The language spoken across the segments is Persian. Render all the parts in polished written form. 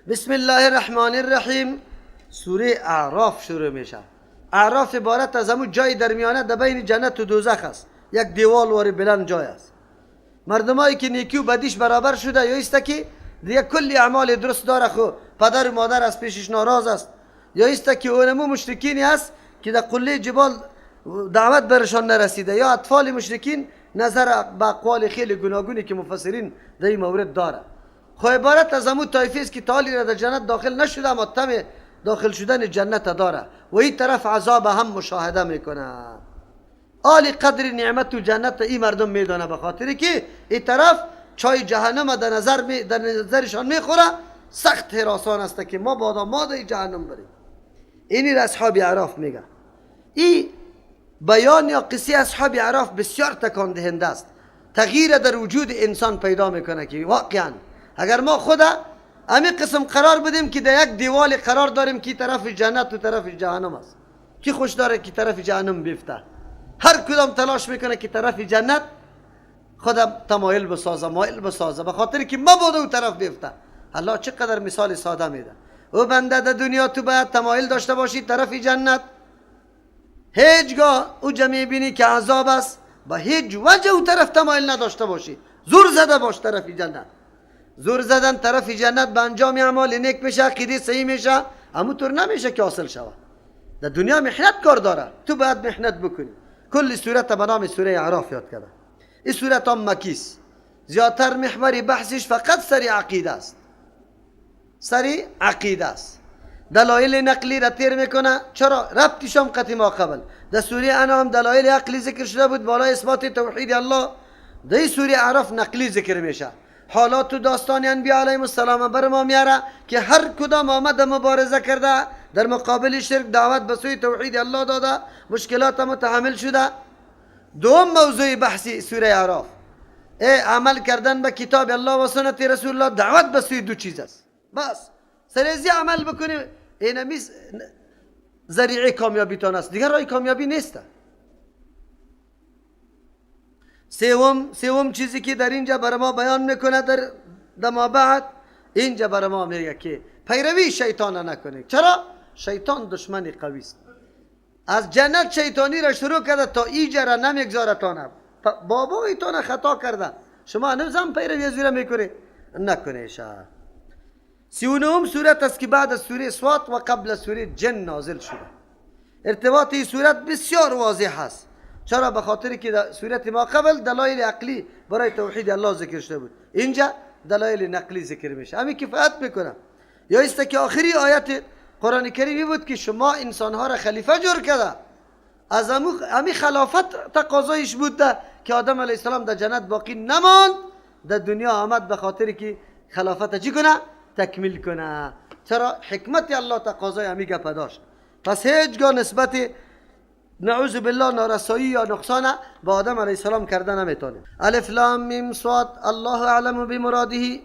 بسم الله الرحمن الرحیم. سوره اعراف شروع میشه. اعراف عبارت از همون جای درمیانه در بین جنت و دوزخ است. یک دیوال واری بلند جای است. مردمایی که نیکی و بدیش برابر شده یا ایسته که دیگه کلی اعمال درست داره خو پدر و مادر از پیشش ناراض است، یا ایسته که اونمو مشرکینی است که در قله جبال دعوت برشان نرسیده، یا اطفال مشرکین نظر به اقوال خیلی گوناگونی که مفسرین در این مورد داره. خو عبارت از همون طایفه است که تالی را در جنت داخل نشده اما طمع داخل شدن جنت داره و این طرف عذاب هم مشاهده میکنه. عالی قدر نعمت و جنت این مردم میدانه، به خاطر که این طرف چای جهنم در نظر در نظرشان میخوره، سخت هراسان است که ما بادا ما در جهنم بریم. اینی را اصحاب اعراف میگه. این بیان یا قصه اصحاب اعراف بسیار تکان دهنده است. تغییر در وجود انسان پیدا میکنه که واقعا اگر ما خدا امی قسم قرار بدیم که در یک دیوال قرار داریم که طرف جنت و طرف جهنم است، کی خوش داره که طرف جهنم بیفته؟ هر کدام تلاش میکنه که طرف جنت خودم تمایل بسازه، مایل بسازه، به خاطر که مبادا او طرف بیفته. الله چقدر مثال ساده میده. او بنده در دنیا تو باید تمایل داشته باشی طرف جنت، هیچگاه او جمعی بینی که عذاب است با هیچ وجه او طرف تمایل نداشته باشی، زور زده باش طرف جنت. زور زدن طرف جنت به انجام اعمال نیک میشه، عقیده صحیح میشه، اما طور نمیشه که حاصل شود. در دنیا محنت کار داره، تو باید محنت بکنی. کل سورت به نام سوره اعراف یاد کرده. این سورت هم مکی است، زیادتر محور بحثش فقط سری عقیده است، سری عقیده است. دلایل نقلی را تیر میکنه. چرا؟ ربطش هم قطعی ما قبل در سوره انعام دلایل عقلی ذکر شده بود بالای اثبات توحید الله، در این سوره اعراف نقلی ذکر میشه. حالات و داستان انبیاء علیهم السلام بر ما میاره که هر کدام آمد مبارزه کرده در مقابل شرک، دعوت به سوی توحید الله داده، مشکلات متحمل شده. دوم موضوع بحثی سوره اعراف عمل کردن به کتاب الله و سنت رسول الله، دعوت به سوی دو چیز است. بس سریزی عمل بکنیم، اینمی ذریعه کامیابی تان است، دیگر راه کامیابی نیست. سوم چیزی که در اینجا بر ما بیان میکنه در ما بعد، اینجا بر ما میگه که پیروی شیطان نکنید. چرا؟ شیطان دشمن قوی است. از جنت شیطانی را شروع کرده تا اینجا را نمیگذاره تانه. بابا ایتانه خطا کرده، شما هنوز هم پیروی از او را میکنی؟ نکنه شا. 39 سورت است که بعد از سوره سوات و قبل از سوره جن نازل شده. ارتباط این سورت بسیار واضح است. چرا؟ به خاطر که در سورت ما قبل دلایل عقلی برای توحید الله ذکر شده بود، اینجا دلایل نقلی ذکر میشه. همین کفایت میکنه. یا است که آخری آیت قرآن کریمی بود که شما انسانها را خلیفه جور کرده، از همین خلافت تقاضایش بود ده که آدم علیه السلام در جنت باقی نماند، در دنیا آمد به خاطر که خلافت چی کنه؟ تکمیل کنه. چرا؟ حکمت الله تقاضای همین گپ داشت. پس هیچگاه نسبت نعوذ بالله نارسایی یا نقصان با آدم علیه السلام کرده نمیتونیم. الف لام میم صاد الله اعلم بمراده،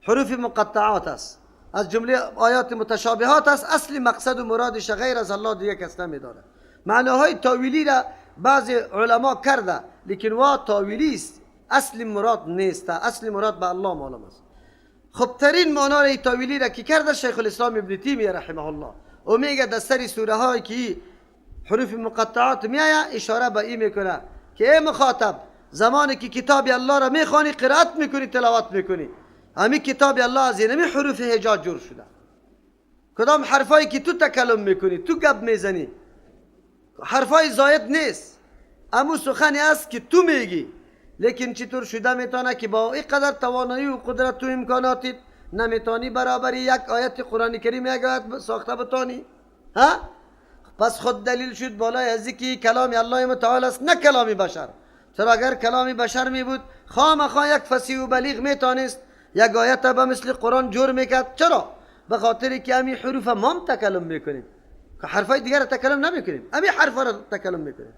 حروف مقطعات است، از جمله آیات متشابهات است. اصل مقصد و مرادش غیر از الله دیگه کس نمیداره. معناهای تاویلی را بعض علما کرده، لیکن وا تاویلی است، اصل مراد نیست. اصل مراد به الله معلوم است. خوبترین معنا را تاویلی را که کرده شیخ الاسلام ابن تیمیه رحمه الله، او میگه در سری سوره هایی که حروف مقطعات میآید اشاره به این میکنه که ای مخاطب، زمانی که کتاب الله را میخوانی، قرائت میکنی، تلاوت میکنی، همین کتاب الله از اینمی حروف هجا جور شده. کدام حرفایی که تو تکلم میکنی، تو گپ میزنی، حرفای زاید نیست، امو سخنی است که تو میگی، لیکن چطور شده میتونه که با اینقدر توانایی و قدرت و امکاناتت نمیتونی برابری یک آیت قرآن کریم یک آیت ساخته بتانی؟ ها؟ پس خود دلیل شد بالای از که کلام الله متعال است، نه کلام بشر. چرا اگر کلام بشر می بود خامخا یک فصیح و بلیغ میتونست یک آیت به مثل قرآن جور میکرد. چرا؟ به خاطر که امی حروف ما هم تکلم میکنیم، که حرفای دیگر را تکلم نمیکنیم، امی حرفا را تکلم میکنیم.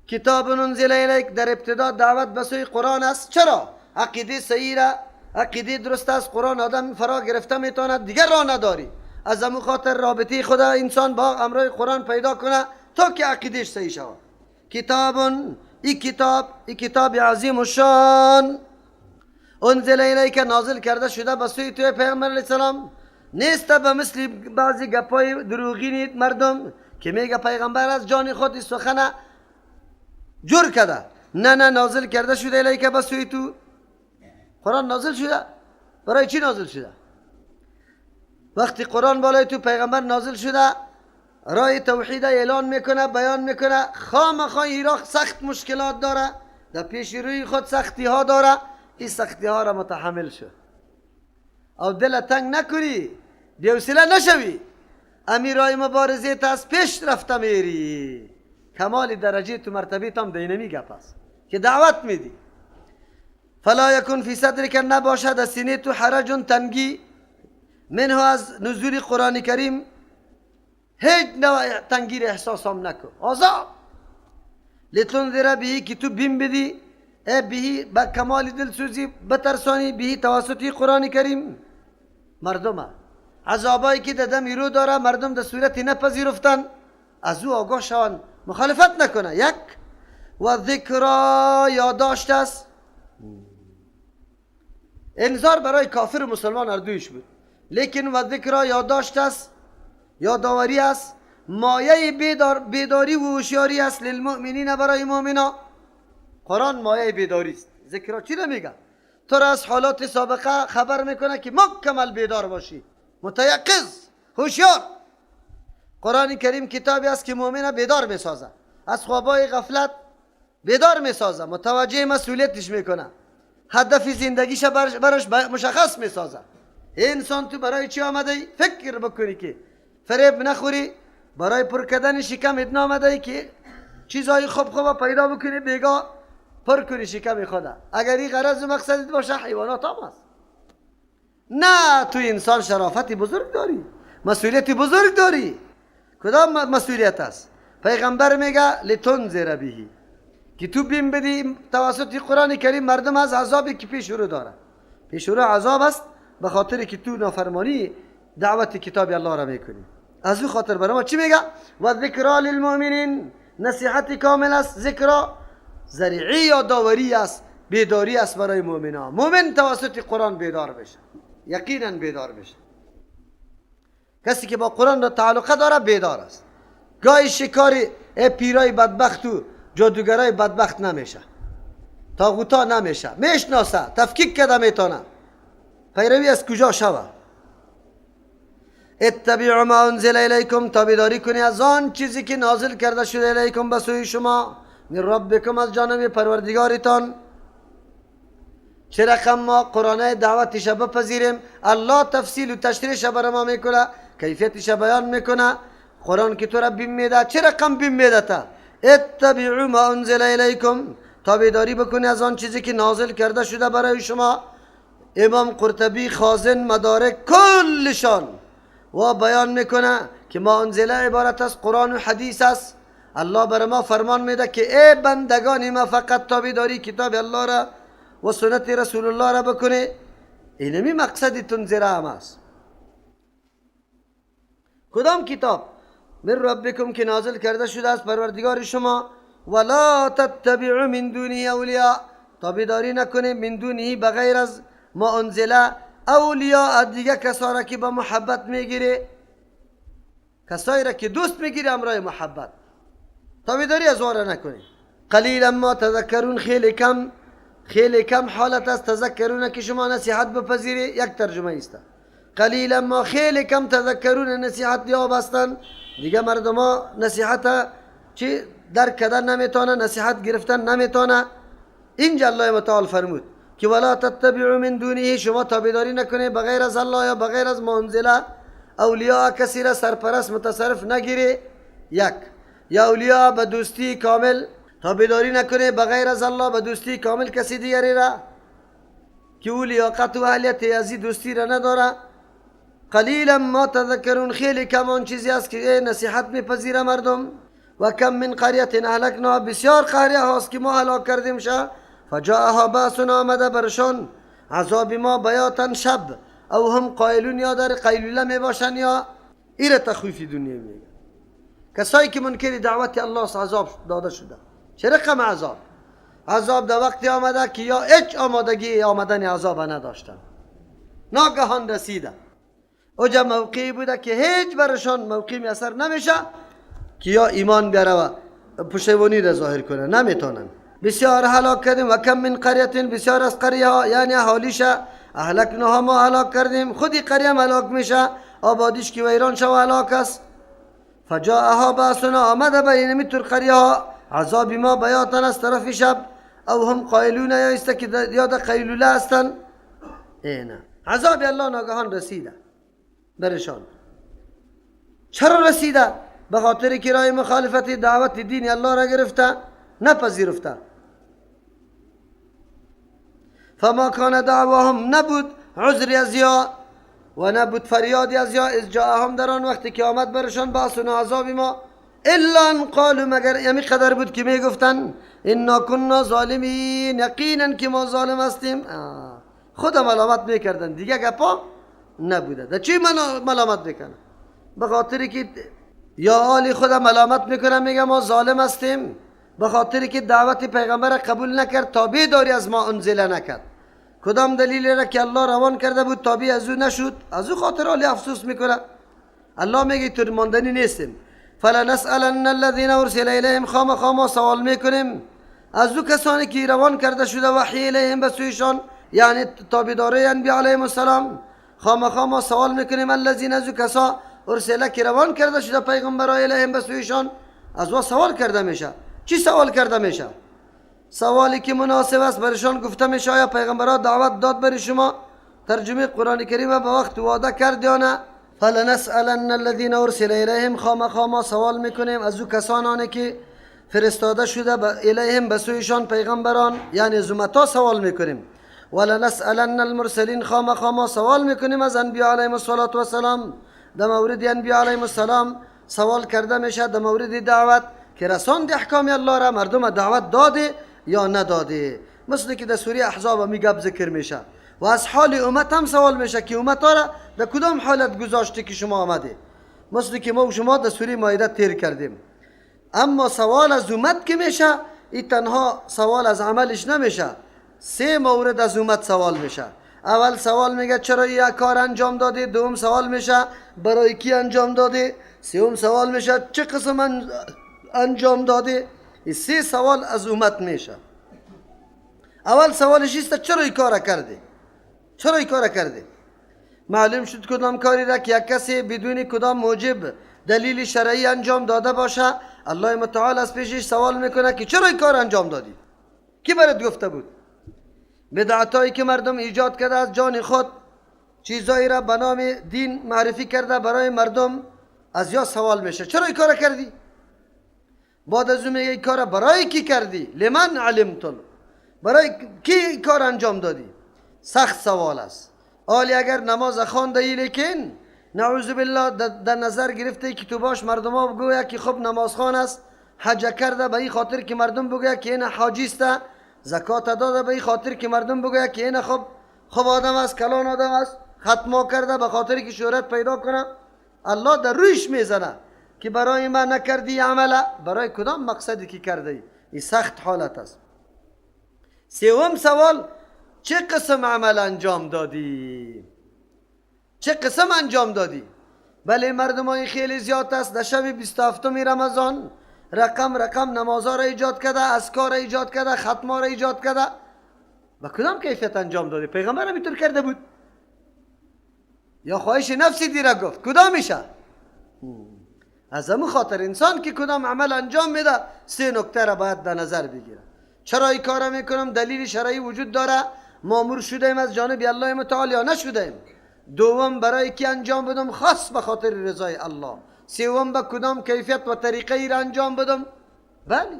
کتاب انزل الیک در ابتدا دعوت به سوی قرآن است. چرا؟ عقیده صحیح را، عقیده درست است، قرآن آدم فرا گرفته میتواند، دیگر راه نداری. از امو خاطر رابطه خدا انسان با امرای قرآن پیدا کنه تا که عقیدهش صحیح شود. کتاب، ای کتاب، ای کتاب عظیم و شان انزل الیک نازل کرده شده به سوی تو پیغمبر علیه السلام نیست به مثل بعضی گپای دروغین مردم که میگه پیغمبر از جان خود سخن جور کرده. نه نه، نازل کرده شده الیک به سوی تو. قرآن نازل شده. برای چی نازل شده؟ وقتی قرآن بالای تو پیغمبر نازل شده، رای توحید اعلان میکنه، بیان میکنه. خامخا ایراق سخت مشکلات داره، در پیش روی خود سختی ها داره. این سختی ها را متحمل شد او دل تنگ نکنی، بی‌حوصله نشوی. امیرای مبارزه تا از پیش رفته میری، کمال درجه تو مرتبه تام دینمی گپ است که دعوت میدی. فلا یکن فی صدرک، نباشد از سینه تو حرج تنگی، منه از نزول قرآن کریم هیچ نوع تنگی را احساس هم نکن، آزاد. لتنذر به، که تو بیم بدی، ای بهی با کمال دلسوزی بترسانی، بهی توسط قرآن کریم مردم عذابایی که در دم رو داره مردم در صورت نپذیرفتن از او آگاه شوند، مخالفت نکنه. یک و ذکرا، یادداشت است. انذار برای کافر و مسلمان هر دویش بود، لیکن و ذکرا یادداشت است، یادآوری است، مایه بیداری و هوشیاری است للمؤمنین، برای مؤمنا. قرآن مایه بیداری است. ذکرا چی را میگه؟ تو را از حالات سابقه خبر میکنه که مکمل بیدار باشی، متیقظ، هوشیار. قرآن کریم کتابی است که مؤمن بیدار میسازه، از خوابای غفلت بیدار میسازه، متوجه مسئولیتش میکنه، هدف زندگیش براش مشخص میسازه. انسان تو برای چی آمده ای؟ فکر بکنی که فریب نخوری، برای پر کردن شکم ادنا آمده ای که چیزای خوب خوب پیدا بکنی، بیگا پر کنی شکم خدا. اگر این غرض و مقصدت باشه حیوانات هم است. نه، تو انسان شرافت بزرگ داری، مسئولیت بزرگ داری. کدام مسئولیت است؟ پیغمبر میگه لتنذر به، که تو بیم بدی توسط قرآن کریم مردم از عذابی که پیش رو داره. پیش رو عذاب است به خاطر که تو نافرمانی دعوت کتاب الله را میکنی. از او خاطر برای ما چی میگه؟ و ذکرا للمؤمنین، نصیحت کامل است. ذکرا ذریعی یا داوری است، بیداری است برای مؤمنا. مؤمن توسط قرآن بیدار بشه، یقینا بیدار بشه. کسی که با قرآن را تعلقه داره بیدار است. گاهی شکاری پیرای بدبخت و جادوگرای بدبخت نمیشه، طاغوتا نمیشه، میشناسه، تفکیک کرده میتونه پیروی از کجا شوه. اتبعوا ما انزل الیکم، تابعداری کنی از آن چیزی که نازل کرده شده الیکم به سوی شما، من ربکم، از جانب پروردگارتان. چه رقم ما قرآن دعوتش بپذیریم، الله تفصیل و تشریح برای ما میکنه، کیفیتش بیان میکنه. قرآن که تو را بیم میده، چه رقم بیم میده تا اتبعوا ما انزل الیکم، تابعداری بکنی از آن چیزی که نازل کرده شده برای شما. امام قرطبی، خازن، مدارک کلشان و بیان میکنه که ما انزل عبارت از قرآن و حدیث است. الله بر ما فرمان میده که ای بندگان ما فقط تابعداری کتاب الله را و سنت رسول الله را بکنه. اینمی مقصد تنذر هم است. کدام کتاب؟ من ربکم، که نازل کرده شده از پروردگار شما. ولا تتبعوا من دونه اولیاء، تابعداری نکنه من دونه بغیر از ما انزل اولیاء، دیگه کسا را که با محبت میگیره، کسایی را که دوست میگیره امرای محبت، تابعداری از را نکنه. قلیلا ما تذکرون، خیلی کم، خیلی کم حالت است تذکرون که شما نصیحت بپذیری. یک ترجمه است قلیلا ما، خیلی کم تذکرون نصیحت یاب هستند. دیگه مردم ها نصیحت چی درک کردن نمیتونه، نصیحت گرفتن نمیتونه. اینجا الله متعال فرمود که ولا تتبعوا من دونه، شما تابعداری نکنه بغیر از الله یا بغیر از ما انزل اولیاء، کسی را سرپرست متصرف نگیری. یک یا اولیاء به دوستی کامل تابعداری نکنه بغیر از الله، به دوستی کامل کسی دیگری را که او لیاقت و اهلیت از این دوستی را نداره. قلیلا ما تذکرون، خیلی کم آن چیزی است که نصیحت میپذیره مردم. و کم من قریه اهلکنا، بسیار قریه هاست که ما هلاک کردیم شه. فجاءها باسنا، آمده برشان عذاب ما بیاتا شب، او هم قائلون، یا در قیلوله میباشن یا ایره تخویف دنیا میگه. کسایی که منکر دعوت الله عذاب داده شده. چه رقم عذاب؟ عذاب در وقتی آمده که یا هیچ آمادگی آمدن عذاب نداشتن، ناگهان رسیده. اوجا موقعی بوده که هیچ برشان موقعی میسر نمیشه که یا ایمان بیاره و پشیمانی را ظاهر کنه، نمیتونن. بسیار هلاک کردیم. و کم من قریه، بسیار از قریه ها یعنی اهالیش اهلکناها ما هلاک کردیم. خودی قریه هلاک میشه، آبادیش که ویران شو هلاک است. فجاءها بأسنا، آمده به اینمی تر قریه ها عذاب ما بیاتن از طرف شب، او هم قائلون، یا است که یاد قیلوله هستن. اینه عذاب الله ناگهان رسیده برشان. چرا رسیده؟ به خاطر که رای مخالفت دعوت دین الله را گرفته، نپذیرفته. فما کان دعواهم، نبود عذر از یا و نبود فریادی از یا، از جاءهم، در آن وقتی که آمد برشان بأسنا عذاب ما، الا ان قالوا، مگر یمی قدر بود که می گفتن انا كنا ظالمین، یقینا که ما ظالم هستیم. خود ملامت میکردن دیگه، گپا نبوده. در چی ملامت میکنن؟ به خاطر که یا آلی خود ملامت میکنه، میگه ما ظالم هستیم، به خاطر که دعوت پیغمبر قبول نکرد، تابع داری از ما انزله نکرد. کدام دلیلی را که الله روان کرده بود تابع از او نشد، از او خاطر آلی افسوس میکنه. الله میگه تو ماندنی نیستیم. فلنسألن الذین ارسل الیهم، خامخا سوال میکنیم از او کسانی که روان کرده شده وحی الیهم به سویشان، یعنی تابعدارای انبیا علیهم السلام. خامخا ما سوال میکنیم الذین، از او کسا ارسله که روان کرده شده پیغمبرای الیهم به سویشان، از او سوال کرده میشه. چی سوال کرده میشه؟ سوالی که مناسب است برشان گفته میشه آیا پیغمبرها دعوت داد بر شما؟ ترجمه قرآن کریم به وقت وعده کرد یا نه؟ فلنسألن الذین ارسل الیهم، خامخا ما سوال میکنیم از او کسانانه که فرستاده شده الیهم به سویشان پیغمبران، یعنی زمتا سوال میکنیم. ولنسألن المرسلین، خامخا ما سوال میکنیم از انبیا علیهم الصلاة والسلام. در مورد انبیا علیهم السلام سوال کرده میشه در مورد دعوت که رساند احکام الله را مردم دعوت داده یا نداده، مثل که در سوره احزاب می گپ ذکر میشه. و از حال امت هم سوال میشه که امت را در کدام حالت گذاشته که شما آمده، مثل که ما و شما در سوره مائده تیر کردیم. اما سوال از امت که میشه، این تنها سوال از عملش نمیشه، سه مورد از امت سوال میشه. اول سوال میگه چرا این کار انجام دادی، دوم سوال میشه برای کی انجام دادی، سوم سوال میشه چه قسم انجام دادی. این سه سوال از امت میشه. اول سوالش است چرا این کار کردی، چرا این کار کردی؟ معلوم شد کدام کاری را که یک کسی بدون کدام موجب دلیل شرعی انجام داده باشه، الله متعال از پیشش سوال میکنه که چرا این کار انجام دادی، کی برات گفته بود؟ بدعتایی که مردم ایجاد کرده از جان خود، چیزایی را به نام دین معرفی کرده برای مردم، از یا سوال میشه چرا این کار کردی؟ بعد از اون میگه این کار برای کی کردی؟ لمن علمتم، برای کی کار انجام دادی؟ سخت سوال است. آلی اگر نماز خوانده ای لیکن نعوذ بالله در نظر گرفته که تو باش مردم ها بگویا که خب نمازخوان است، حج کرده به این خاطر که مردم بگویا که این حاجی است، زکات داده به این خاطر که مردم بگویا که این خب آدم است، کلان آدم است، ختما کرده به خاطر که شهرت پیدا کنه، الله در رویش میزنه که برای من نکردی عمله، برای کدام مقصدی که کرده ای؟ این سخت حالت است. سوم سوال چه قسم عمل انجام دادی؟ چه قسم انجام دادی؟ بله مردم های خیلی زیاد است در شب 27 رمضان رقم رقم نمازها را ایجاد کرده، اذکار را ایجاد کرده، ختما را ایجاد کرده، با کدام کیفیت انجام دادی؟ پیغمبر هم اینطور کرده بود یا خواهش نفسی دیره گفت کدامشه؟ از همون خاطر انسان که کدام عمل انجام میده سه نکته را باید در نظر بگیره. چرا این کار میکنم؟ دلیل شرعی وجود داره، مامور شدیم از جانب الله متعال یا نشدیم؟ دوم برای کی انجام بدم؟ خاص به خاطر رضای الله. سوم به کدام کیفیت و طریقه ای را انجام بدم؟ بله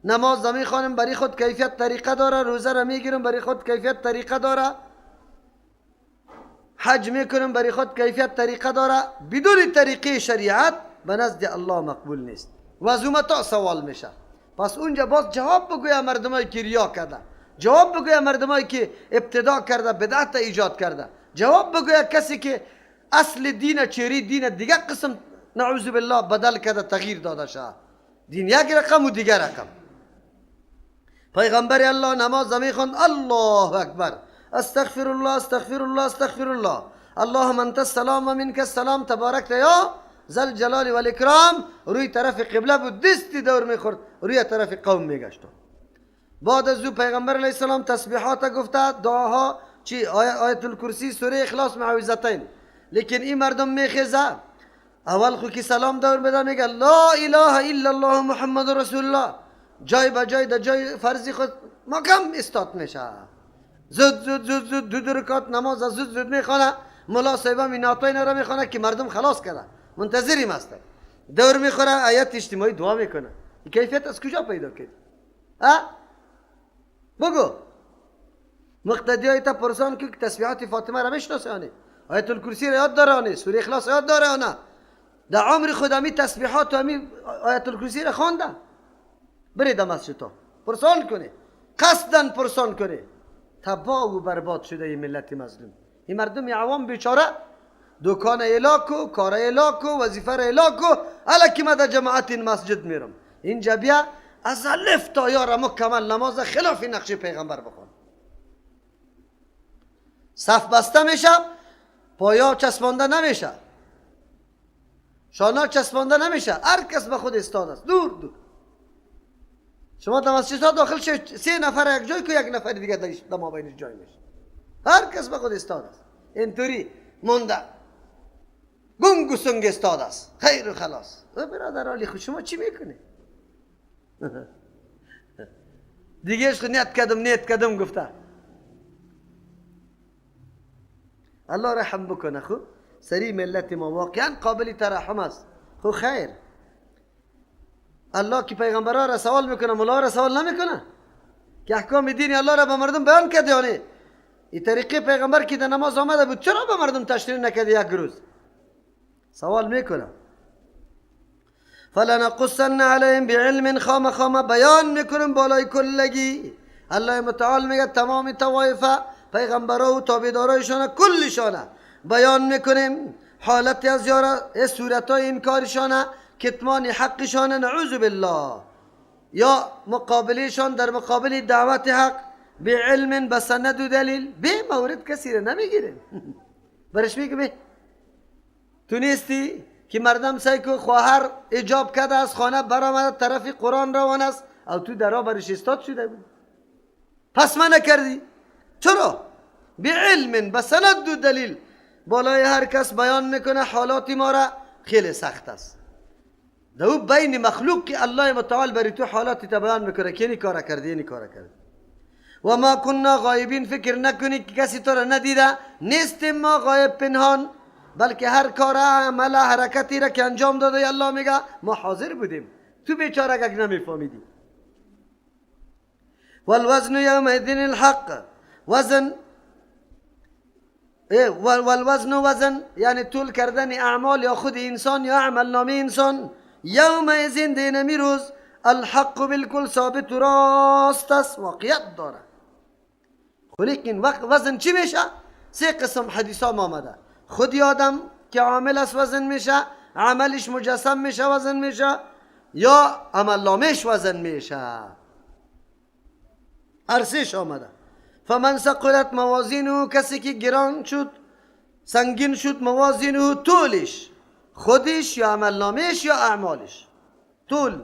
نماز میخوانم برای خود کیفیت طریقه داره، روزه را میگیرم برای خود کیفیت طریقه داره، حج میکنم برای خود کیفیت طریقه داره. بدون طریقه شریعت به نزد الله مقبول نیست و از امتا سوال میشه. پس اونجا باز جواب بگویا مردمایی که ریا کرده، جواب بگویا مردمایی که ابتدا کرده، بدعت ایجاد کرده، جواب بگویا کسی که اصل دین چهره دین دیگه قسم نعوذ بالله بدل کرده، تغییر داده شه، دین یک رقم و دیگر رقم. پیغمبر الله نماز میخوند، الله اکبر، استغفر الله استغفر الله استغفر الله، اللهم انت السلام و منک السلام تبارک یا ذل جلال والاکرام. روی طرف قبله بود، دستی دور میخورد، روی طرف قوم میگشت. بعد از او پیغمبر علیه السلام تسبیحات گفته، دعاها چی، آیت الکرسی، سوره اخلاص، معوذتین. لیکن این مردم میخیزه، اول خو که سلام دور میده میگه لا اله الا الله محمد رسول الله، جای به جای در جای فرضی خود مکم استاد میشه، زود زود زود زود دو رکعت نماز زود زود میخوانه. ملا صاحب هم این را میخوانه که مردم خلاص کرده، منتظریم هستن. دور میخوره، آیت اجتماعی دعا میکنه. این کیفیت از کجا پیدا کرد؟ ها بگو. مقتدی های تا پرسان که تسبیحات فاطمه را میشناسه آنه، آیت الکرسی را یاد داره آنه، سوره اخلاص یاد داره آنه، در عمر خود همی تسبیحات و همی آیت الکرسی را خوانده. برید در مسجد تا پرسان کنه، قصدن پرسان کنه. تباه و برباد شده این ملت مظلوم، این مردم عوام بیچاره، دکان الاکو، کار الاکو، وظیفه را الاکو، الکی ما در جماعت این مسجد میرم. اینجا بیا از الف تا یا را مکمل نماز خلاف نقش پیغمبر بخون. صف بسته میشه، پایا چسبانده نمیشه، شانا چسبانده نمیشه، هر کس به خود استاد است. دور دور. شما در مسجد ها داخل شید، 3 نفر یک جای که یک نفر دیگه در مابین جای میشه، هر کس به خود استاد است. اینطوری مونده گنگ و سنگ استاد است، خیر و خلاص. برادر علی خود شما چی میکنی؟ دیگه خود نیت کردم نیت کردم گفته. الله رحم بکنه. خب سری ملت ما واقعا قابل ترحم است. خب خیر، الله که پیغمبرها را سوال میکنه، مولا را سوال نمیکنه که احکام دین الله را به مردم بیان کرد. یعنی این طریقه پیغمبر که در نماز آمده بود چرا به مردم تشریح نکرد یک روز؟ سوال میکنه. فلنقصن علیهم بعلم، خام خام بیان میکنم بالای کلگی. الله متعال میگه تمام طوایف پیغمبرها و تابعدارایشان کلشان بیان میکنیم، حالت از یارا، صورتای انکارشان، کتمان حقشان، نعوذ بالله، یا مقابلشان در مقابل دعوت حق به علم، به سند و دلیل. به مورد کسی را نمیگیریم. برش میگه به تو نیستی که مردم سعی کو خواهر ایجاب کرده از خانه برآمده طرف قرآن روان است، او تو درا برش استاد شده بود، پس من نکردی چرا؟ به علم، به سند و دلیل بالای هر کس بیان میکنه. حالات ما را خیلی سخت است. دو بین مخلوق که الله متعال بری تو حالاتی تا بیان میکنه که اینی کار کردی اینی کار کردی. و ما كنا غایبین، فکر نکنی که کسی تو را ندیده، نیستیم ما غایب پنهان، بلکه هر کار عمل حرکتی را که انجام داده الله میگه ما حاضر بودیم، تو بیچاره که نمیفهمیدی. والوزن یومئذ الحق، وزن والوزن وزن یعنی طول کردن اعمال یا خود انسان یا عمل نامه انسان. یومئذ دینمی روز، الحق بالکل ثابت راست است، واقعیت داره. لیکن وزن چی میشه؟ سه قسم حدیث ها آمده. خودی آدم که عامل است وزن میشه، عملش مجسم میشه وزن میشه، یا عمل نامش وزن میشه، هر سهش آمده. فمن ثقلت موازینه، کسی که گران شد سنگین شد موازینه، طولش خودش یا عمل نامش یا اعمالش، طول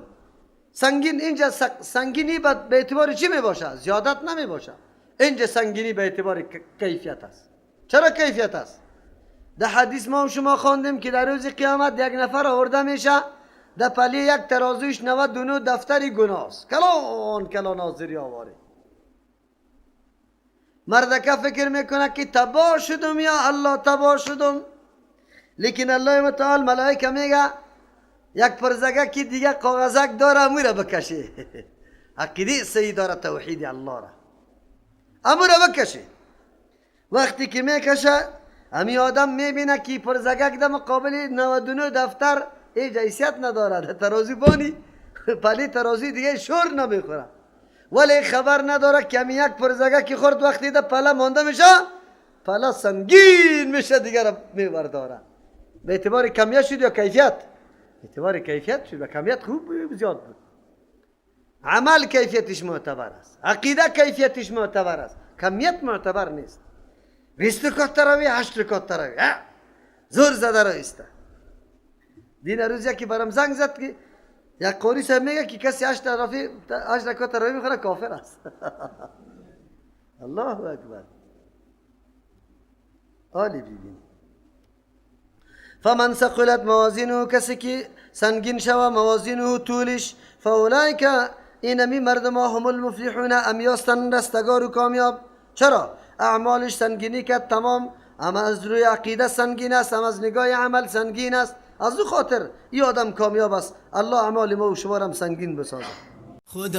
سنگین. اینجا سنگینی به اعتبار چی می باشه؟ زیادت نمی باشه. اینجا سنگینی به اعتبار کیفیت است. چرا کیفیت است؟ در حدیث ما شما خواندیم که در روز قیامت یک نفر آورده میشه، در پلی یک ترازویش 99 دفتر گناه است، کلان کلان حاضری آواره. مردکه فکر میکنه که تباه شدم یا الله تباه شدم، لیکن الله متعال ملائکه میگه یک پرزگه که دیگه کاغذک داره امو را بکشه. عقیده صحیح داره، توحید الله را امو را بکشه. وقتی که میکشه امی آدم میبینه که پرزگک در مقابل 99 دفتر هیچ حیثیت نداره، در ترازو بانی پلی ترازوی دیگه شور نمیخوره، ولی خبر نداره که امی یک پرزگه که خورد وقتی در پله مانده میشه، پله سنگین میشه دیگه را میبرداره. به اعتبار کمیت شد یا کیفیت؟ اعتبار کیفیت شد و کمیت خوب زیاد بود. عمل کیفیتش معتبر است، عقیده کیفیتش معتبر است، کمیت معتبر نیست. 20 رکعت تراویح، 8 رکعت تراویح، زور زده را ایسته. دین روز یکی برام زنگ زد که یک قاری صاحب میگه که کسی 8 رکعت تراویح میخوره کافر است. الله اکبر. عالی ببینید. فمن ثقلت موازینه، کسی که سنگین شوه موازینه طولش، فاولئک اینمی مردم هم المفلحون، امیاستن رستگار و کامیاب. چرا؟ اعمالش سنگینی کرد تمام، اما از روی عقیده سنگین است، هم از نگاه عمل سنگین است. از او خاطر ای آدم کامیاب است. الله اعمال ما و شما را هم سنگین بسازد.